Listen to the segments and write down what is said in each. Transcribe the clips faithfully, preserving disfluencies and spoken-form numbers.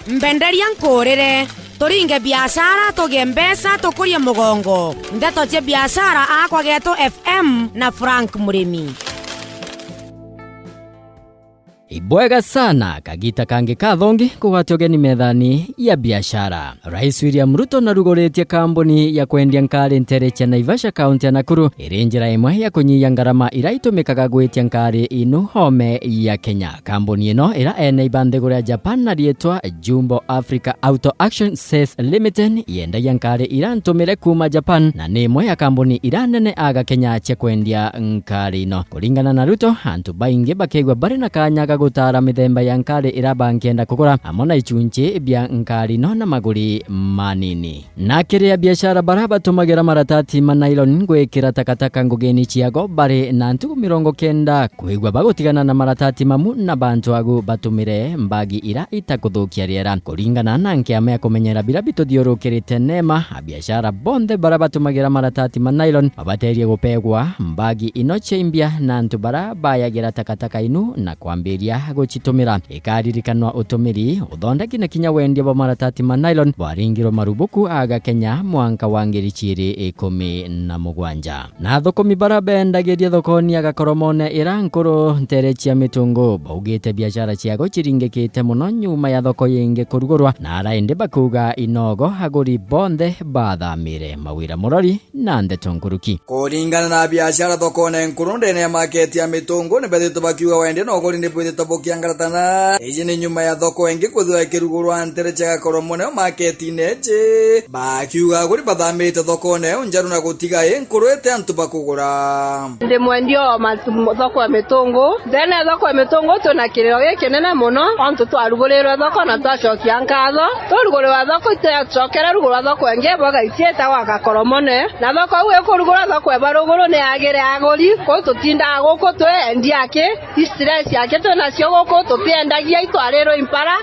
Mbenderia nkuurire, turinge biashara, tugie mbeca, tukurie mugongo. Ndeto cia biashara, akwa Geto F M na Frank Murimi. Ibwega sana, kagita kangi kathongi kugwate ugeni methani ya biashara. Rais William Ruto naruguritie kambuni ya kwendia nkari ntere cia Naivasha, kaunti ya Nakuru, iri njira imwe ya kunyihia ngarama ira itumikaga gwitia nkari inu home ya Kenya. Kambuni ino ira ene iba nthiguru ya Japan na riitwa Jumbo Africa Auto Auction Sales Limited yendagia nkari ira ntumire kuuma Japan na ni imwe ya kambuni ira nene aga Kenya cia kwendia nkari ino. Kuringana na Ruto, antu baingi bakegua bari na kanya ga gutaara mithemba ya nkari ira bankienda kugura, amwe na ichunchi bia nkari ino na maguri manini. Na kiri abiashara bara batumagira maratati ma nylon gwikira takataka ngugini ciago bari na ntuku mirongo kenda kwigua bagutigana na maratati mamu na bantu agu batumire mbagi ira itakuthukia riera. Kuringana na nkiama ya kumenyera bira bituthiurukirite nema, abiashara bonthe bara batumagira maratati ma nylon babaterie gupegwa mbagi ino cia imbia na antu bara bayagira takataka inu na kwambiria gucitumira. Ikaririkanwa utumiri, uthondeki na kinya wendia bwa maratati ma nylon bwaringirwe marubuku aga Kenya mwanka wa ngiri ciiri ikumi na mugwanja. Na athukumi bara bendagiria thokoni ya Gakoromone ira nkuru ntere cia Mitungu baugite biashara ciago ciringikite muno nyuma ya thoko yingi kurugurwa, na ara indi bakuuga inogo aguri bonthe bathamire. Mawira Murori na ndeto nkuruki. Kuringana na biashara thokone nkuru ndene ya maketi ya Mitungu, ni bethitwe bakiuga wendia na uguri ni bwithitwe bukiangaratana. Iji ni nyuma ya thoko ingi kwithirwa ikirugurwa ntere cia Gakoromone maketine iji. Bakiuga aguri bathamite thokone iu njeru na gutiga i nkuru ite antu bakugura. Ndi mwendia o matu-, thoko ya Mitungu. Ndene ya thoko ya Mitungu twina kiriro gikinene muno, ontu twarugurirwe thoko na twacokia nkatho. Turugurirwa thoko, itwacokera rugurwa thoko ingi ibwaga itiite gwa Gakoromone. Na thoko iu ikurugurwa thoko iba ruguru ni yagire aguri, kwou tutindaga guku twi endia aki, i stress aki twi nacio guku tutiendagia, itwarirwe impara.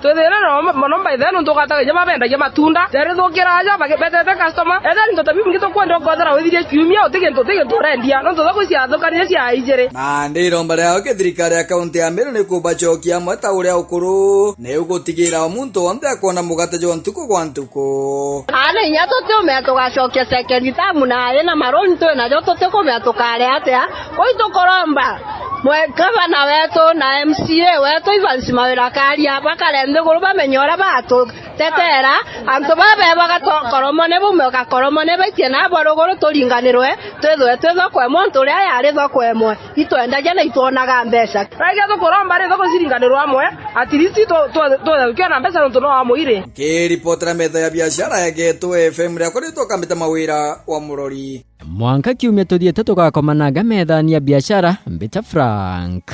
Twithirwe na mono by then, nontu ugataga inya babendagia matunda, jarithukira aja bage-, betete customer, ethira ni ntoto biu bingi tukwenda ukothera withirie kiumia, uti gintu, uti gintu urendia, nontu thoko iciathukanire cia ijiri. Na ndi iromba riao ki thirikari ya kaunti ya Meru ni kubacokia amwe ta uria ukuru, ni ugutigira o muntu wonthe akwona mugate jwa ntuku gwa ntuku. Aana inya tutiumea tugacokia second term na aina maroni twi najo tutikumea tukare atia. Kwou tukuromba mwe gavana wetu na M C A wetu Evans Mawira Karia bakare nthiguru bamenye uria batutetera antu baba beba Gakoromone baume Gakoromone baitie nabo ruguru turinganirwe twithwe twi thoko imwe ntu uria yari thoko imwe itwendagia na itwonaga mbeca. Raiga tukuromba ri thoko ciringanirwe amwe at least tu-, tu-, tukiona mbeca nontu no amwe iri. Nkiripotera metha ya biashara ya Geto F M riakwa ritwa Kambita Mawira wa Murori. Mwanka kiumia tuthiite tugakomananga methani ya biashara, mbita Frank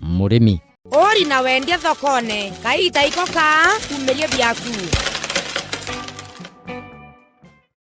Murimi. Uri na wendia thokone, kaita iko kaa, umirie biaku.